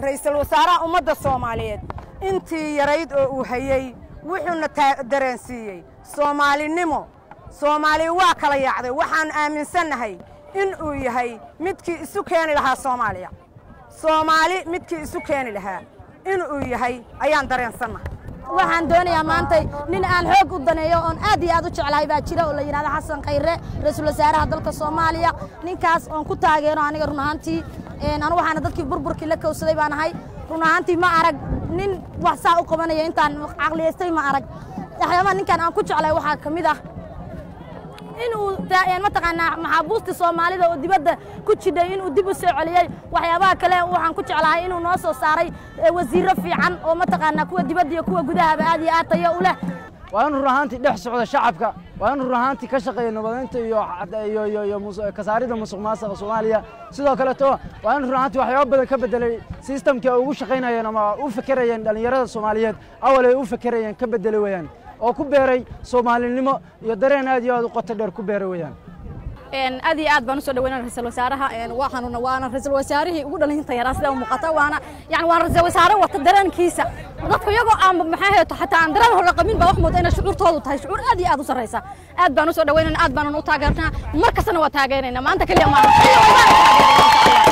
Ra'iisul wasaaraha ummadda Soomaaliyeed intii yarayd oo uu hayey wuxuuna dareensiiyey Soomaalinimo. Soomaali waa kala yaacday. Waxaan aaminsannahay in uu yahay midkii isu keeni lahaa Soomaaliya. Soomaali midkii isu keeni lahaa in uu yahay ayaan dareensannahay. Waxaan doonayaa maantay nin aan xoog u daneeyo oon aad iyo aad u jeclahay baa jira oo la yidhahdo Xasan Khayre, ra'iisul wasaaraha dalka Soomaaliya. Ninkaas oon ku taageero aniga run ahaantii, anu waxaana dadkii burburkii la kowsaday baan ahay. Run ahaantii ma arag nin wax saa u qabanaya intaan caqliyaystay, ma arag. Waxyaabaha ninkan aan ku jeclahay waxaa ka mid ah inuu mataqaanaa maxaabuustii Soomaalida oo dibadda ku jidhay inuu dib u soo celiyey. Waxyaabaha kale waxaan ku jeclahay inuu noo soo saaray wasiirro fiican oo mataqaanaa kuwa dibadda iyo kuwa gudahaba aad iyo aad tayo u leh. Waa in run ahaantii dhex socda shacabka, waa in run ahaantii ka shaqeeya nabadeynta iyo kasaarida musuq maasuqa Soomaaliya. Sidoo kaleeto waa in run ahaantii waxyaabo badan ka bedelay systemkii ay ugu shaqaynayeen ama u fekerayeen dhallinyarada Soomaaliyeed awal ay u fekerayeen ka bedelay weeyaan, oo ku beeray Soomaalinimo iyo dareen aad iyo aad u qoto dheer ku beeray weeyaan. Aad iyo aad baan usoo dhaweynaa ra'iisul wasaaraha. Waxaanuna waana ra'iisul wasaarihii ugu dhalinta yaraa sida u muuqata, waana yani waana ra'iisul wasaare wata dareenkiisa dadku iyagoo aan maxaa heeto xataa aan dareen hore qabin baa wax mooda inay shucuurtoodu tahay shucuur aad iyo aad u sarreysa. Aad baan usoo dhaweynayna, aad baanan u taageernaa, mar kastana waa taageeraynaa, maanta keliya maaha, xilli walbaan taageerayna insha Allah.